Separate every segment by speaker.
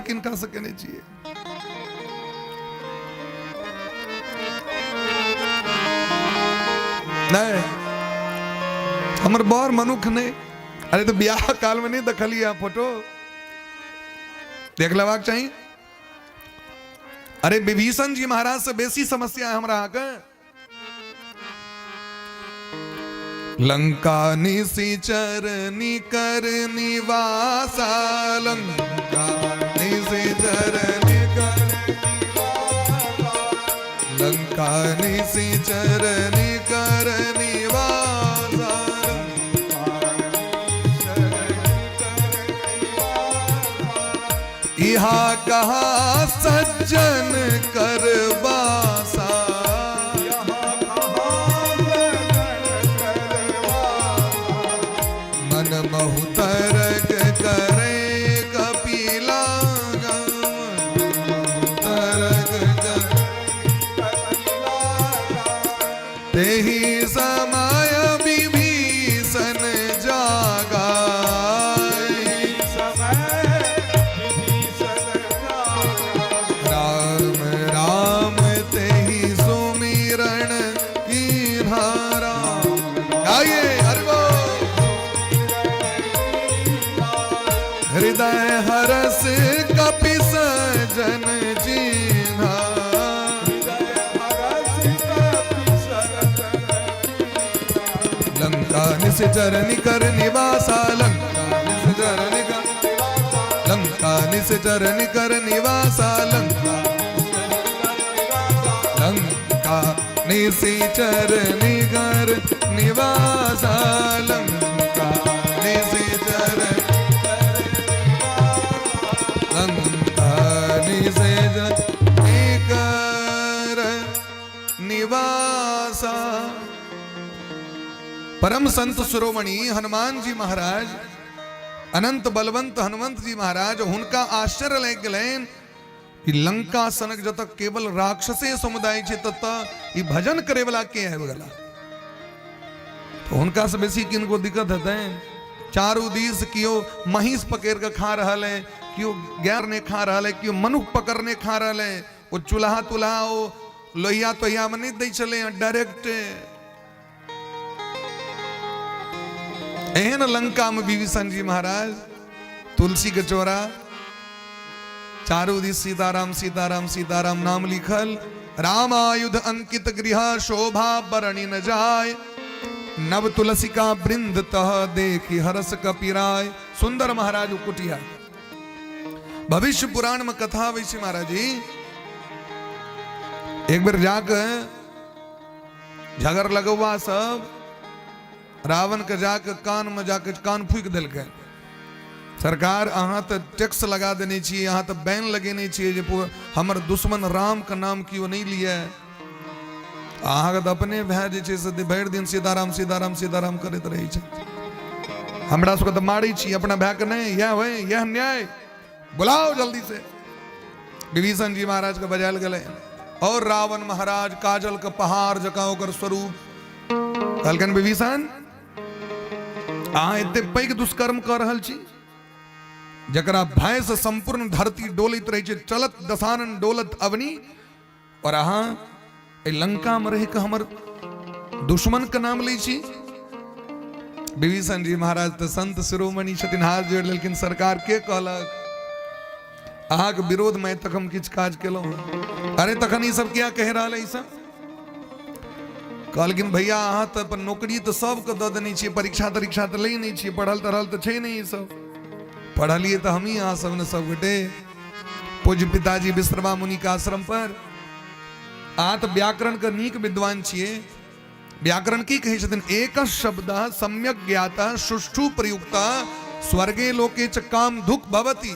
Speaker 1: किनका से केने छियै? नहि, हमर बर मनुख नहि। अरे, तऽ बियाह काल में नहि देखलियै अहाँ फोटो? देख लेबाक चाही। अरे, विभीषण जी महाराज से बेसी समस्या है हमरा अहाँके। लंका निशिचर निकर निवासा, लंका निशिचर निकर, लंका निशिचर निकर निवासा, इहा कहा सज्जन कर बासा। मन बहु तरक करे कपिला, तरक तेहि समय विभीषण जागा, राम राम तेहि सुमिरण की धारा। गाइए, हरि बोल। हृदय हरस कपि सजन जीन्हा। लंका निशिचर निकर निवासा, लंका निशिचर निकर, लंका निशिचर निकर निवासा, लंका, लंका निशिचर निकर निवासा, लंका निशिचर, लंका निशिचर निकर निवासा। परम संत शिरोमणि हनुमान जी महाराज, अनंत बलवंत हनुमंत जी महाराज, हुनका आश्चर्य लागि गेलनि कि लंका सनक जतऽ केवल राक्षसे समुदाय छै, ततऽ ई भजन करे वाला के आबि गेला? तऽ हुनका से बेसी किनको दिक्कत हेतनि? चारू दिस केओ महींस पकड़ि कऽ खा रहल है, केओ गाय ने खा रहल है, केओ मनुख पकड़ने खा रहल है। ओ चूल्हा तुल्हा, ओ लोहिया तोहिया में नहि दै छलै, डायरेक्ट। एहन लंका में विभीषण जी महाराज, तुलसी के चोरा, चारू दिस सीताराम सीताराम सीताराम नाम लिखल। रामायुध अंकित गृह शोभा बरणी न जाय, नव तुलसी का वृंद तह देखी हरस कपिराय। सुंदर महाराज कुटिया। भविष्य पुराण में कथा आबै छै महाराज जी, एक बेर जाके झगड़ लगौआ सब रावण के जाके कान में जाके कान फूकि देलकै, सरकार, अहाँ तऽ टैक्स लगा देने छियै, अहाँ तऽ बैन लगेने छियै जे हमर दुश्मन राम के नाम केओ नहि लिए। अहाँके तऽ अपने भाय जे छै से भरि दिन सीताराम सीताराम सीताराम करैत रहै छै। हमरा सबके तऽ मारै छी, अपना भायके नहि। इएह होइ, इएह न्याय? बुलाओ जल्दी से। विभीषण जी महाराज के बजायल गेलै और रावण महाराज काजल के पहाड़ जकाँ ओकर स्वरूप। कहलकनि, विभीषण, अहाँ एते पैघ दुष्कर्म कऽ रहल छी, जकरा भय से संपूर्ण धरती डोलैत रहै छै, चलत दशानन डोलत अवनी, और अहाँ एहि लंका में रहि कऽ हमर दुश्मन के नाम लै छी। विभीषण जी महाराज तऽ संत शिरोमणि छथिन, हाथ जोड़ि लेलखिन, सरकार, के कहलक अहाँके विरोध में तक हम किछु काज केलहुँ? अरे, तखन ई सब किया कहि रहल है ई सब? कहलखिन, भैया, अहाँ तऽ अपन नौकरी तऽ सबके दऽ देने छियै, परीक्षा तरीक्षा तऽ लै नहि छियै, पढ़ल तढ़ल तऽ छै नहि ई सब। पढ़लियै तऽ हमही अहाँ सब ने सब गोटे, पूज्य पिताजी विश्रमा मुनि के आश्रम पर। अहाँ तऽ व्याकरण के नीक विद्वान छियै। व्याकरण की कहै छथिन? एक शब्द सम्यक ज्ञाता सुष्ठु प्रयुक्ता स्वर्गे लोके च काम धुक भवति।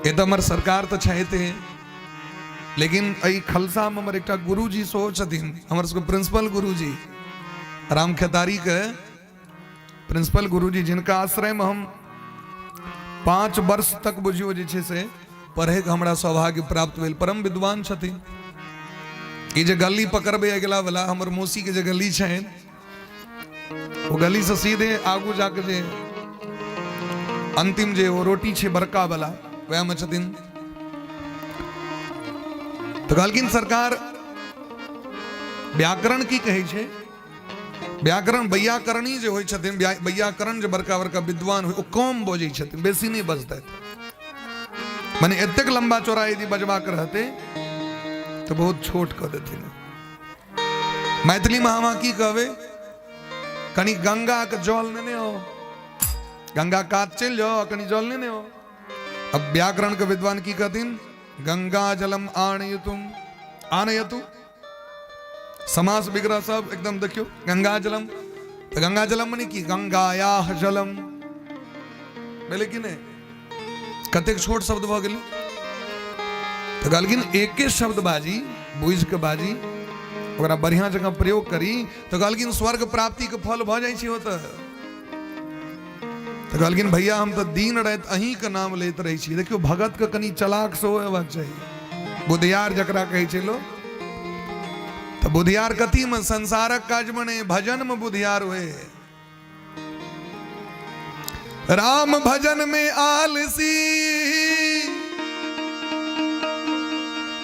Speaker 1: ए तऽ हमर सरकार तऽ छथि, लेकिन एहि खलसा में हमर एकटा गुरुजी सेहो छथिन, हमर सबके प्रिंसिपल गुरुजी, राम खेतारी के प्रिंसिपल गुरुजी, जिनका आश्रय में हम 5 वर्ष तक बुझियौ जे छै से पढ़ैके हमरा सौभाग्य प्राप्त भेल। परम विद्वान छथिन। ई जे गली पकड़बै, अगिला वाला, हमर मौसी के जे गली छनि, ओ गली से सीधे आगू जाके जे अंतिम जे ओ रोटी छै बड़का वाला वएह मे छथिन। तऽ कहलखिन सरकार व्याकरण की कहै छै? व्याकरण वैयाकरणी जे होइ छथिन, वैयाकरण जे बड़का बड़का विद्वान होइ, ओ कम बजै छथिन, बेसी नहि बजतथि। माने एतेक लम्बा चौड़ा यदि बजबाक रहतै तऽ बहुत छोट कऽ देथिन। मैथिलीमे हम अहाँ की कहबै? कनि गंगाके जल नेने आउ, गंगा कात चलि जाउ, कनि जल नेने आउ। अब व्याकरण के विद्वान की कहथिन? गंगा जलम आनयतुम, आनयतु, समास विग्रह सब एकदम देखियौ। गंगा जलम तऽ गंगा जलम मने की? गंगायाह जलम भेलै कि नहि? कतेक छोट शब्द भऽ गेलै। तऽ कहलखिन एके शब्द बाजी, बुझि कऽ बाजी, ओकरा बढ़िआँ जकाँ प्रयोग करी। तऽ कहलखिन स्वर्ग प्राप्तिके फल भऽ जाइ छै ओतऽ। तऽ कहलखिन भैया हम तऽ दिन राति अहीँके नाम लैत रहै छी। देखियौ भगतके कनि चलाक सेहो हेबाक चाही, बुधियार जकरा कहै छै लोक। तऽ बुधियार कथीमे? संसारक काजमे नहि, भजनमे बुधियार होए। राम भजन में आलसी,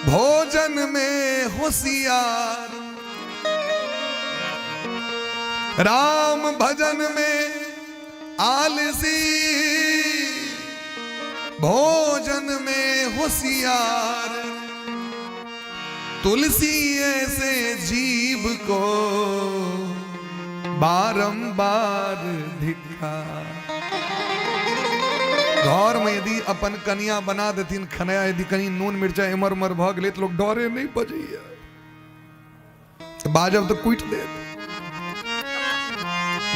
Speaker 1: भोजन में होशियार। राम भजन में आलसी, भोजन में होशियार। तुलसी ऐसे जीव को बारंबार धिक्कार। घर में यदि अपन कनिया बना देथिन खनाया, यदि कहीं नून मिर्चा एमर उमर भऽ गेलै तऽ लोक डरे नहि बजैया, बाजब तऽ कुटि देत।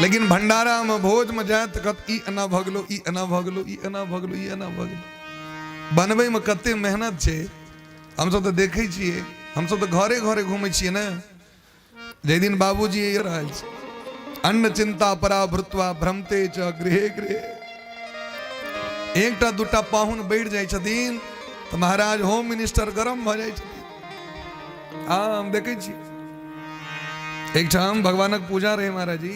Speaker 1: लेकिन भंडारा में भोज में जायत तऽ कहत ई एना भऽ गेलो, ई एना भऽ गेलो, ई एना भऽ गेलो, ई एना भऽ गेलो। बनबै में कते मेहनत छै हमसब तऽ देखै छियै। हमसब तऽ घरे घरे घूमै छियै ने। जाहि दिन बाबूजी रहल छै, अन्न चिंता परा भृत्वा भ्रमते च गृहे गृहे, एकटा दूटा पाहुन बढ़ि जाइ छथिन तऽ महाराज होम मिनिस्टर गरम भऽ जाइ छथिन। हँ, हम देखै छी। एकठाम भगवानक पूजा रहै महाराज जी।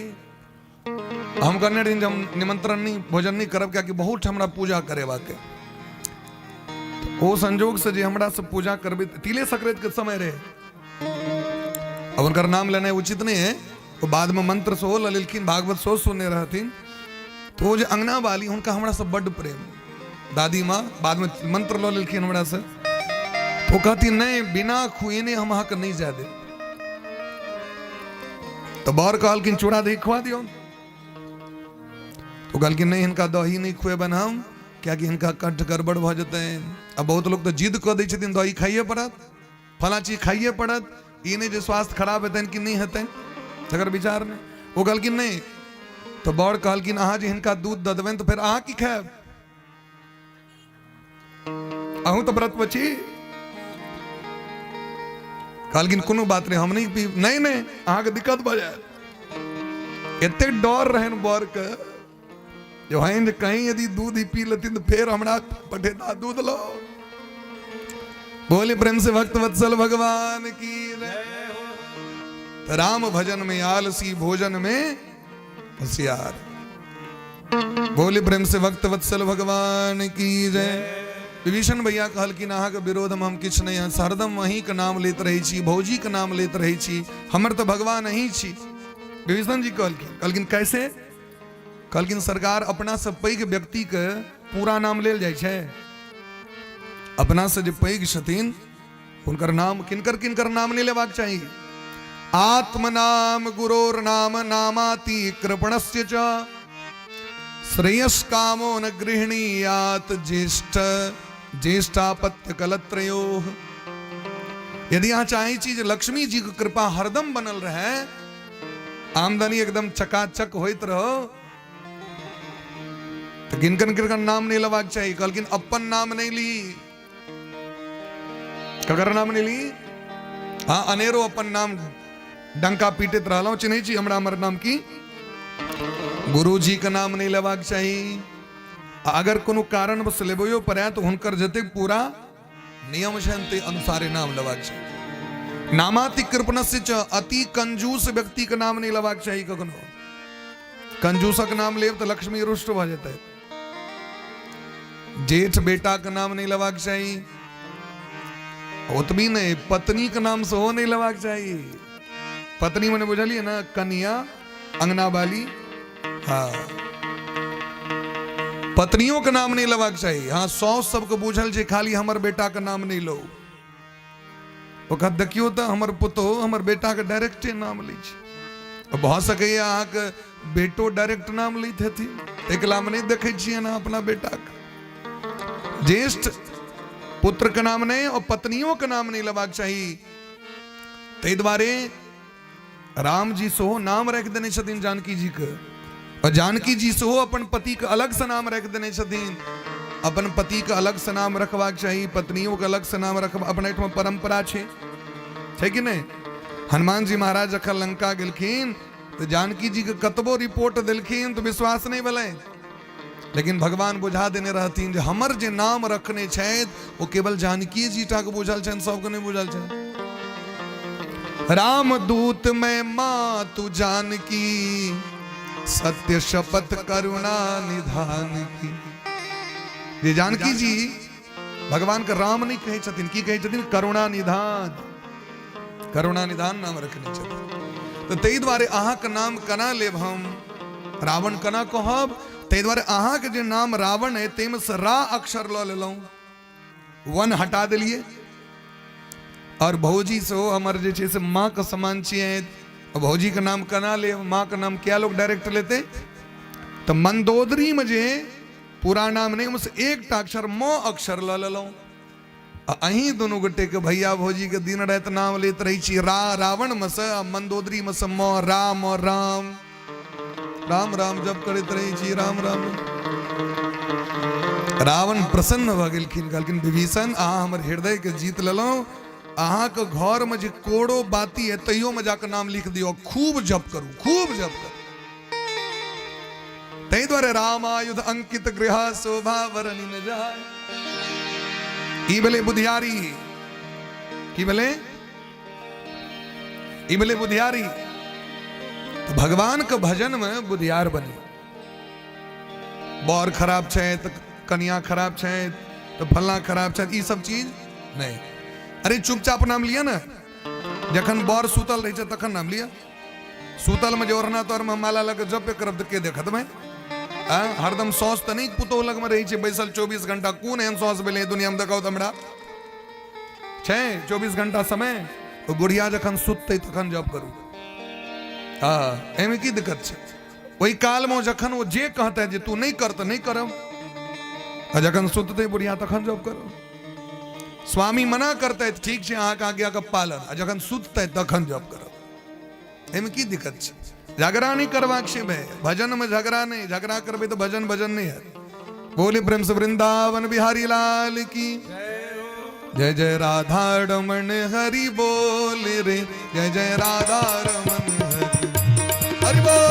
Speaker 1: हम कहने रही हम निमंत्रण नहीं, भोजन नहीं करब, कियाकि बहुत हमरा पूजा करेबाक है। ओ संजोग से जे हमरा से पूजा करबे, तिले संक्रांति के समय रहे। अब उनकर नाम लेनाइ उचित नहीं है। वो बाद में मंत्र सेहो लऽ लेलखिन, भागवत सेहो सुनने रहथिन। तो ओ जे अंगना वाली, हुनका हमरा से बड्ड प्रेम, दादी माँ बाद में मंत्र लऽ लेलखिन हमरा से। तो ओ कहथिन नहीं, बिना खुएने हम अहाँके नहीं जाय देब। तो बर कहलखिन चूड़ा दही खुआ दियौ। तो कहलखिन नहीं, हिनका दही नहीं खुएबनि हम, कियाकि हिनका कंठ गड़बड़ भऽ जेतनि। आ बहुत लोग तऽ जिद कऽ दै छथिन, दही खाइए पड़त, फलाँ चीज खाइए पड़त, ई नहि जे स्वास्थ्य खराब हेतनि कि नहि हेतनि तकर विचार नहि। ओ कहलखिन नहि। तऽ बर कहलखिन अहाँ जे हिनका दूध दऽ देबनि तऽ फेर अहाँ की खायब? अहूँ तऽ व्रत पर छी। कहलखिन कोनो बात नहि, हम नहि पीब। नहि नहि, अहाँके दिक्कत भऽ जायत। एतेक डर रहनि बरके जे होइन जे कहीं यदि दूध ही पी लेथिन तऽ फेर हमरा पठेता दूध लो। बोले प्रेम से भक्त वत्सल भगवान की जय। राम भजन में आलसी, भोजन में होशियार। बोले प्रेम से भक्त वत्सल भगवान की जय। विभीषण भैया कहलखिन अहाँके विरोधमे हम किछु नहि, हरदम अहीँके नाम लैत रहै छी, भौजीके नाम लैत रहै छी, हमर तऽ भगवान अहीं छी। विभीषण जी कहलखिन, कहलखिन कैसे? कहलखिन सरकार अपना से पैघ व्यक्तिके पूरा नाम लेल जाइ छै? अपना से जे पैघ छथिन हुनकर नाम, किनकर किनकर नाम नहि लेबाक चाही? आत्मनाम गुरोर नाम नामाति कृपणस्य च श्रेयस कामो न गृहणीयात ज्येष्ठ ज्येष्ठापत्य कलत्रयो। यदि अहाँ चाहै छी जे लक्ष्मी जी के कृपा हरदम बनल रहे, आमदनी एकदम चकाचक होइत रहो, तऽ किनकर किनकर नाम नहि लेबाक चाही? कहलखिन अपन नाम नहि ली। ककर नाम नहि ली? हाँ, अनेरो अपन नाम डंका पीटैत रहलहुँ, चिन्है छी हमरा, हमर नाम की? गुरुजी के नाम नहि लेबाक चाही। आ अगर कोनो कारणवश लेबैयो पड़ै तऽ हुनकर जतेक पूरा नियम छनि ताहि अनुसारे नाम लेबाक चाही। नामाति कृपणस्य च, अति कंजूस व्यक्ति के नाम नहि लेबाक चाही कखनो। कंजूसक नाम लेब तऽ लक्ष्मी रुष्ट भऽ जेतै। जेठ बेटाके नाम नहि लेबाक चाही, ओतबी नहि पत्नीके नाम सेहो नहि लेबाक चाही। पत्नी मने बुझलियै ने, कनिया, अंगना वाली। हाँ, पत्नियों के नाम नहीं लेबाक चाही। हाँ, साउस सबके बुझल छै खाली हमर बेटा के नाम नहीं लो। ओकरा देखियौ तऽ हमर पुतोहु हमर बेटा के डायरेक्टे नाम लै छै। भऽ सकैए अहाँके बेटो डायरेक्ट नाम लैत हेथिन, एकलामे नहि देखै छियनि अहाँ अपना बेटाके। ज्येष्ठ पुत्र के नाम नहि और पत्नियों के नाम नहीं लेबाक चाही। ताहि दुआरे राम जी सेहो नाम राखि देने छथिन जानकी जी के, और जानकी जी सेहो अपन पति के अलग से नाम राखि देने छथिन। अपन पति के अलग से नाम रखबाक चाही, पत्नियों के अलग से नाम रखबा, अपना एहिठाम परंपरा छै, छै कि नहि? हनुमान जी महाराज जखन लंका गेलखिन तऽ जानकी जी के कतबो रिपोर्ट देलखिन तऽ विश्वास नहि भेलै, लेकिन भगवान बुझा देने रहथिन जे हमर जे नाम रखने छथि ओ केवल जानकी जी टा के बुझल छनि, सबके नहि बुझल छनि। राम दूत में माँ तू जानकी, सत्य शपथ करुणा निधान की। जे जानकी जी भगवान के राम नहीं कहै छथिन, की कहै छथिन? करुणा निधान, करुणा निधान नाम रखने छथिन। तऽ ताहि दुआरे अहाँके नाम केना लेब हम, रावण केना कहब? ताहि दुआरे अहाँके जे नाम रावण है ताहिमे से रा अक्षर लऽ लेलहुँ, वन हटा देलियै। और भौजी सेहो हमर जे छै से माँके समान छियै, भौजीके नाम केना लेब, माँके नाम किया लोक डायरेक्ट लेतै? तऽ मंदोदरीमे जे पूरा नाम नहि, ओहिमे से एकटा अक्षर म अक्षर लऽ लेलहुँ। आ अहीं दुनू गोटेके भैया भौजीके दिन राति नाम लैत रहै छी, रा रावणमे से आ मंदोदरीमे से म, राम राम राम राम जप करैत रहै छी, राम राम। रावण प्रसन्न भऽ गेलखिन, कहलखिन विभीषण अहाँ हमर हृदयके जीत लेलहुँ, अहाँके घरमे जे कोड़ो बाती है तैयोमे जाके नाम लिख दियौ, खूब जप करू, खूब जप करू। ताहि दुआरे रामायुध अंकित गृह शोभा वरनि न जाय। ई भेलै बुधियारी। की भेलै? ई भेलै बुधियारी। तऽ भगवान के भजन में बुधियार बनी। बर खराब छै तऽ कनिया खराब छै तऽ फल्ला खराब छै, ई सब चीज नहि। अरे चुपचाप नाम लिअ ने, जखन बर सुतल रहै छै तखन नाम लिअ। सुतल में जे ओढ़ना तर में माला लग जपे करब तऽ के देखत भाई? आ हरदम सौस तऽ नहि पुतोह लग में रहै छै बैसल 24 घंटा। कोन एहन सौस भेलै दुनिया में देखाउ तऽ हमरा? छै 24 घंटा समय? ओ बुढ़िया जखन सुततै तखन जप करू। हँ, एहिमे की दिक्कत छै? ओहि कालमे जखन ओ जे कहतै जे तू नहि कर तऽ नहि करब, आ जखन सुततै बुढ़िया तखन जप करब। स्वामी मना करतै तऽ ठीक छै अहाँके आज्ञाके पालन, आ जखन सुततै तखन जप करब। एहिमे की दिक्कत छै? झगड़ा नहि करबाक छै भाई, भजनमे झगड़ा नहि। झगड़ा करबै तऽ भजन भजन नहि हैत। बोले प्रेम से वृंदावन बिहारी लाल की जय। जय राधा रमन हरि बोल रे, जय जय राधा रमन हरि हरि बोल।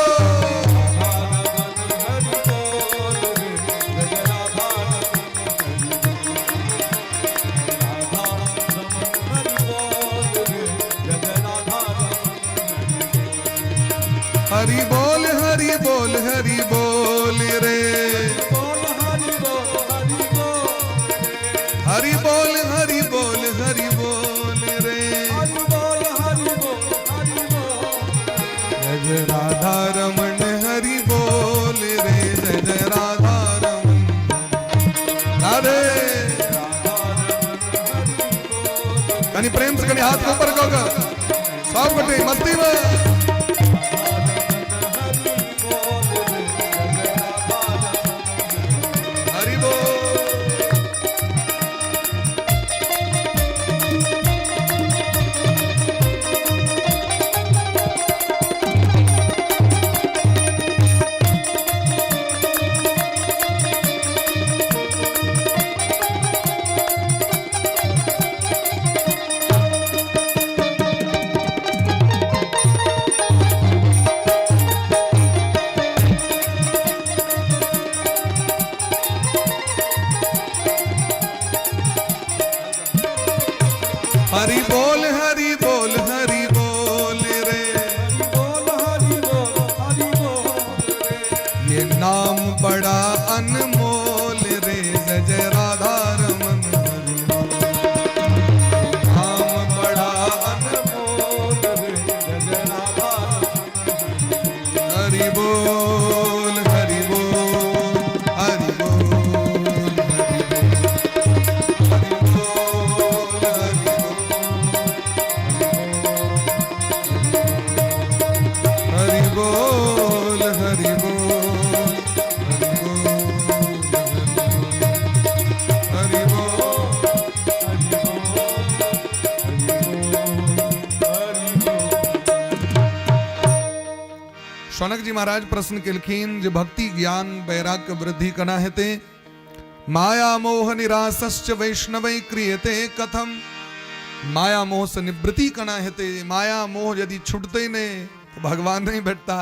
Speaker 1: हरि बोल हरि बोल हरि बोल रे, हरि बोल हरि बोल हरि बोल रे, जय जय राधा रमन हरि बोल रे, जय जय राधा रमन राधे। कनी प्रेम से कनी हाथ को ऊपर कहो सब गोटे मस्ती में। हरि बोल। हरि बोल हरि बोल हरि बोल रे,
Speaker 2: बोल हरि बोल हरि बोल रे,
Speaker 1: ये नाम बड़ा अनमोल रे, जय जय महाराज प्रश्न केलखिन जे भक्ति ज्ञान वैराग्य वृद्धि केना हेतै? माया मोह निराशश्च वैष्णवै क्रियते कथम। माया मोह से निवृत्ति केना हेतै? माया मोह यदि छूटतै नहि तऽ भगवान नहि भेटता।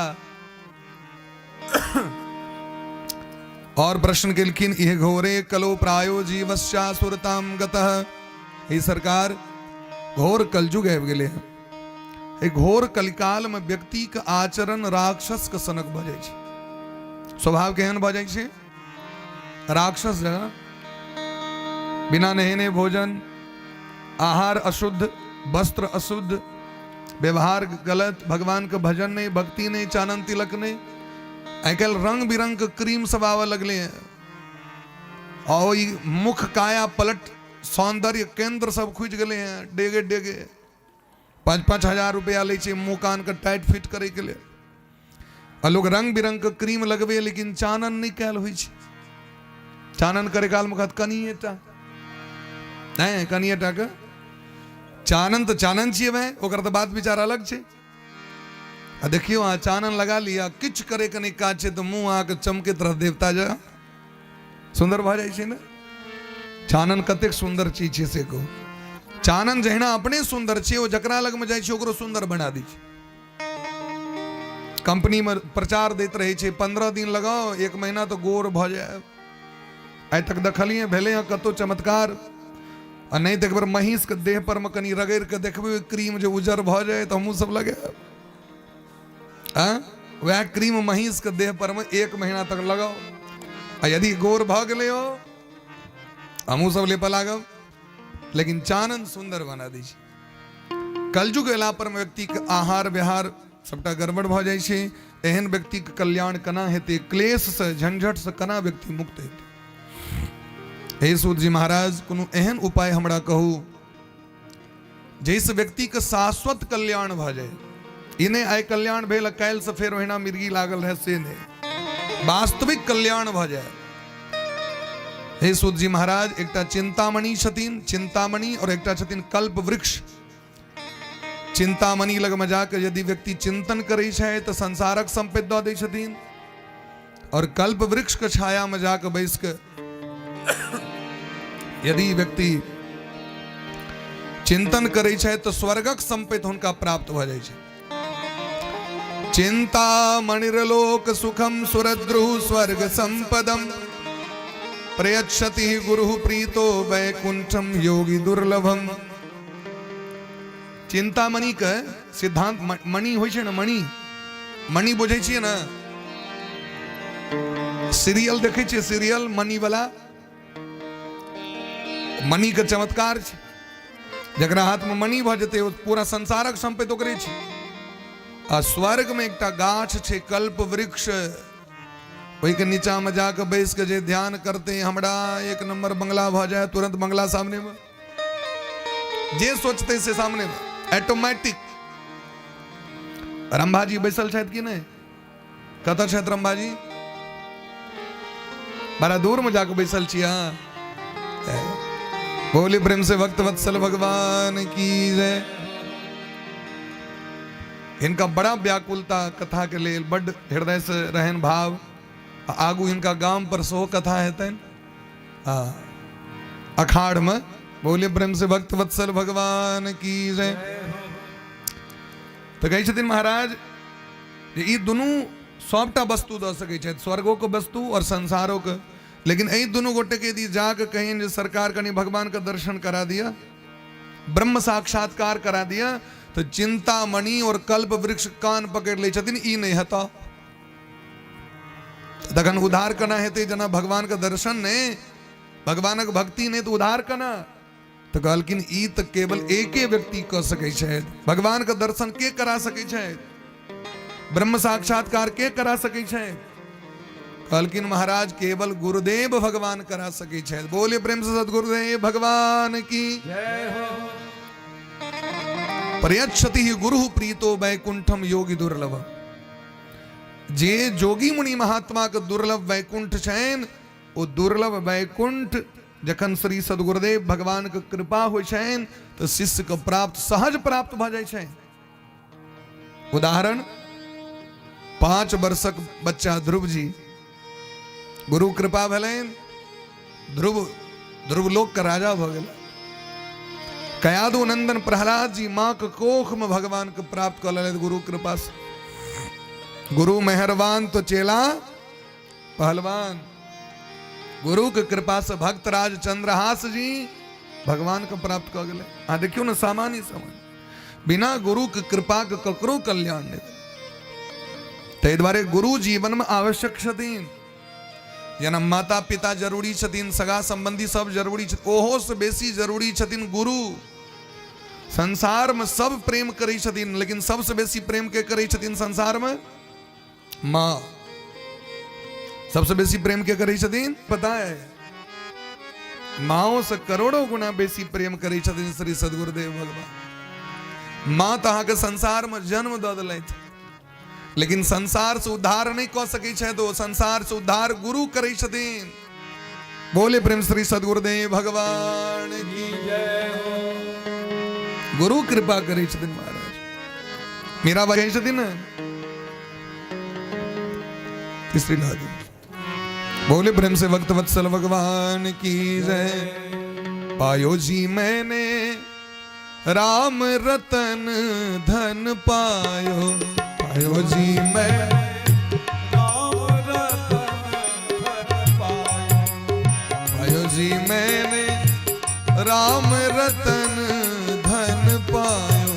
Speaker 1: और प्रश्न केलखिन, इह घोरे कलो प्रायो जीवस्यासुरताम गतः। हे सरकार, घोर कलयुग आबि गेलै हँ। एहि घोर कलिकाल में व्यक्ति के आचरण राक्षस के सनक भऽ जाइ छै। स्वभाव केहन भऽ जाइ छै? राक्षस जकाँ। बिना नहेने भोजन, आहार अशुद्ध, वस्त्र अशुद्ध, व्यवहार गलत, भगवान के भजन नहीं, भक्ति नहीं, चानन तिलक नहीं। आइ काल्हि रंग बिरंग के क्रीम सब आबऽ लगले हैं और ई मुख काया पलट सौंदर्य केंद्र सब खुजि गेले हैं। डेगे डेगे 5-5 हजार रुपया लै छै मुँह कान के टाइट फिट करे के लेल। आ लोग रंग बिरंग के क्रीम लगबे, लेकिन चानन नहीं कयल होइ छै। चानन करे काल में कहत कनिए टा नहीं, कनिए टा के चानन। तऽ चानन छियै भाय, ओकर तऽ बात विचार अलग छै। आ देखियौ, अहाँ चानन लगा लिअ, किछु करे के नहि काज छै, तऽ मुँह अहाँके चमकैत रहत, देवता जकाँ सुन्दर भऽ जाइ छै ने। चानन कतेक सुन्दर चीज छै से कहू। चानन जहिना अपने सुन्दर छै, ओ जकरा लगमे जाइ छै ओकरो सुन्दर बना दै छै। कंपनीमे प्रचार दैत रहै छै, 15 दिन लगाओ, 1 महीना तऽ गोर भऽ जायब। आइ तक देखलियै भेलै हँ कतहु चमत्कार? आ नहि तऽ एक बेर महीँसके देह पर मे कनि रगड़ि कऽ देखबै क्रीम जे उज्जर भऽ जाय तऽ हमहूँ सब लगायब। आँय, वएह क्रीम महीँसके देह पर मे 1 महीना तक लगाउ आ यदि गोर भऽ गेलै हो, हमहूँ सब लेपऽ लागब। लेकिन चानन सुन्दर बना दै छै। कलयुग एला पर व्यक्तिके आहार विहार सबटा गड़बड़ भऽ जाइ छै। एहन व्यक्तिके कल्याण केना हेतै? क्लेशसँ झंझटसँ केना व्यक्ति मुक्त हेतै? हे सूत जी महाराज, कोनो एहन उपाय हमरा कहू जाहिसँ व्यक्तिके शाश्वत कल्याण भऽ जाय। ई नहि आइ कल्याण भेल आ काल्हिसँ फेर ओहिना मिर्गी लागल रहै, से नहि, वास्तविक कल्याण भऽ जाय। हे सूत जी महाराज, एकटा चिंतामणि छथिन, चिंतामणि, और एकटा छथिन कल्प वृक्ष। चिंतामणि लगमे जाके यदि व्यक्ति चिंतन करै छै तऽ संसारक संपत्ति दऽ दै छथिन, और कल्प वृक्ष के छाया में जाके बैस के यदि व्यक्ति चिंतन करै छै तऽ स्वर्गक संपत्ति हुनका प्राप्त भऽ जाइ छै। चिंतामणिरलोक सुखम सुरद्रु स्वर्ग संपदम प्रयच्छति गुरु प्रीतो वैकुंठम योगी दुर्लभम। चिंतामणि के सिद्धांत, मणि होइ छै ने, मणि, मणि बुझै छियै ने? सीरियल देखै छियै? सीरियल मणि वाला, मणि के चमत्कार छै। जकरा हाथ में मणि भऽ जेतै ओ पूरा संसारक संपत्ति ओकरे छै। आ स्वर्ग में एकटा गाछ छै कल्प वृक्ष, ओहिके नीचा में जाके बैस के जे ध्यान करते, हमरा 1 नंबर बंगला भऽ जाए, तुरंत बंगला सामने में, जे सोचते से सामने में ऑटोमेटिक। रंभा जी बैसल छथि कि नहि? कतऽ छथि रंभा जी? बड़ा दूर में जाके बैसल छी अहाँ। बोली प्रेम से भक्त वत्सल भगवान की जय। हिनका बड़ा व्याकुलता कथा के लेल, बड्ड हृदय से रहन भाव। आगू हिनका गाम पर सेहो कथा हेतनि अखाड़ में। बोले प्रेम से भक्त वत्सल भगवान की जय। तऽ कहै छथिन महाराज जे ई दुनू सबटा वस्तु दऽ सकै छथि, स्वर्गोके वस्तु आओर संसारोके, लेकिन एहि दुनू गोटेके यदि जाके कहिन जे सरकार कनि भगवानके दर्शन करा दिअ, ब्रह्म साक्षात्कार करा दिअ, तऽ चिंतामणि और कल्प वृक्ष कान पकड़ि लै छथिन, ई नहि हेतऽ। तखन उद्धार केना हेतै? जेना भगवानके दर्शन नहि, भगवानक भक्ति नहि, तऽ उद्धार केना? तऽ कहलखिन ई तऽ केवल एके व्यक्ति कऽ सकै छथि। भगवानके दर्शन के करा सकै छथि? ब्रह्म साक्षात्कार के करा सकै छथि? कहलखिन महाराज केवल गुरुदेव भगवान करा सकै छथि। बोले प्रेम से सदगुरुदेव भगवान की
Speaker 2: जय हो।
Speaker 1: प्रयच्छति ही गुरु प्रीतो वैकुंठम योगी दुर्लभ। जे जोगी मुनि महात्मा के दुर्लभ वैकुंठ छनि, ओ दुर्लभ वैकुंठ जखन श्री सदगुरुदेव भगवान के कृपा होइ छनि तऽ शिष्य के प्राप्त सहज प्राप्त भऽ जाइ छनि। उदाहरण 5 वर्षक बच्चा ध्रुव जी, गुरु कृपा भेलनि, ध्रुव ध्रुवलोक के राजा भऽ गेल। कयादु नंदन प्रहलाद जी माँ के कोख में भगवान के प्राप्त कऽ लेलथि गुरु कृपा से। गुरु मेहरबान तो चेला पहलवान। गुरु के कृपा से भक्तराज चंद्रहास जी भगवान के प्राप्त कऽ गेलै। आ देखियौ ने, सामान्य सामान्य बिना गुरु के कृपा के ककरो कल्याण नहि। ताहि दुआरे गुरु जीवन में आवश्यक छथिन। जेना माता पिता जरूरी छथिन, सगा संबंधी सब जरूरी छथिन, ओहो से बेसी जरूरी छथिन गुरु। संसार में सब प्रेम करै छथिन, लेकिन सबसे बेसी प्रेम के करै छथिन संसार में? माँ। सबसे बेसी प्रेम के करै छथिन? पता है, माओ से करोड़ों गुना बेसी प्रेम करै छथिन श्री सदगुरुदेव भगवान। माँ तऽ अहाँके संसार में जन्म दऽ देलथि, लेकिन संसार से उद्धार नहीं कऽ सकै छथि। ओ संसार से उद्धार गुरु करै छथिन। बोले प्रेम श्री सदगुरुदेव भगवान की जय हो। गुरु कृपा करै छथिन महाराज। मीरा बाई छथिन ने, तीसरी लागी। बोले प्रेम से वक्त वत्सल भगवान की जय। पायो जी मैंने राम रतन धन पायो, पायो जी मैं
Speaker 2: राम रतन धन पायो,
Speaker 1: पायो जी मैंने राम रतन धन पायो,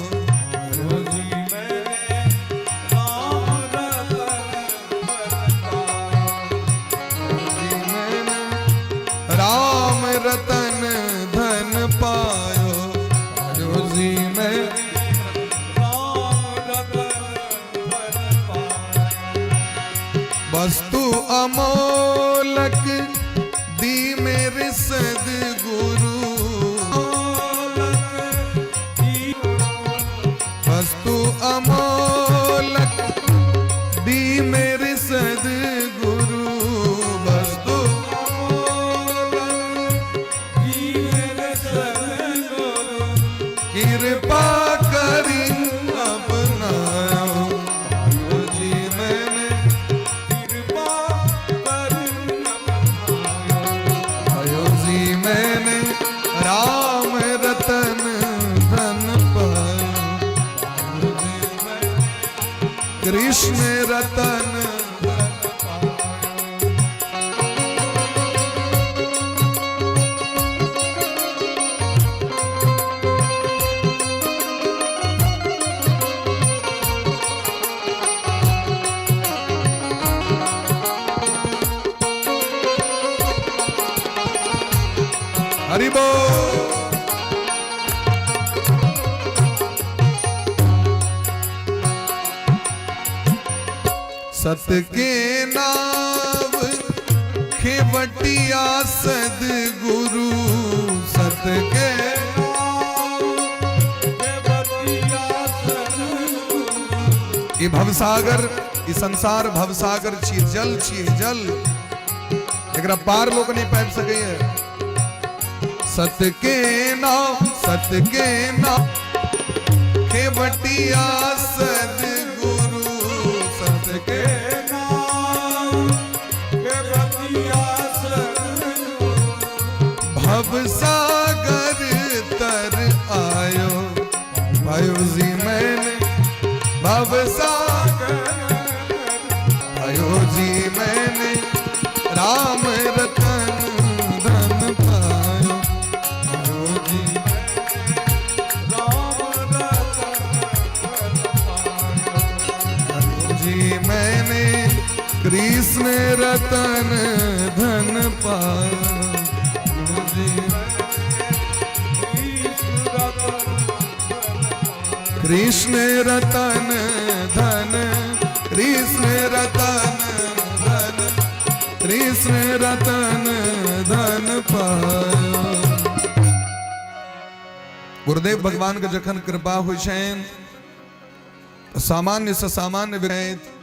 Speaker 2: पायो जी मैंने राम रतन धन पायो,
Speaker 1: जी मैंने राम रतन धन पायो, पायो जी मैं
Speaker 2: राम रतन धन पायो।
Speaker 1: वस्तु अमोलक दी मेरे सदगुरु, वस्तु अमोलक दी मेरे सदगुरु, वस्तु कृपा करी अपनायो, जी मैंने आयो जी मैंने राम रतन धन पायो, कृष्ण रतन। हरि बोल। सत के नाव खेवटिया सदगुरु, सत के ई भवसागर, ई संसार भवसागर छियै, जल छियै, जल, एकरा पार लोक नहीं पाबि सकैए। सत के नाव, सत के नाव खेवटिया सदगुरु, सत के भव सागर तर आयो, भयो जी मैंने भव सागर भयो जी मैंने राम रतन धन पायो, भयो जी जी मैंने कृष्ण रतन धन पायो, कृष्ण रतन धन, कृष्ण रतन धन, कृष्ण रतन धन पायो। गुरुदेव भगवान के जखन कृपा होइ छनि तऽ सामान्य से सामान्य व्यक्ति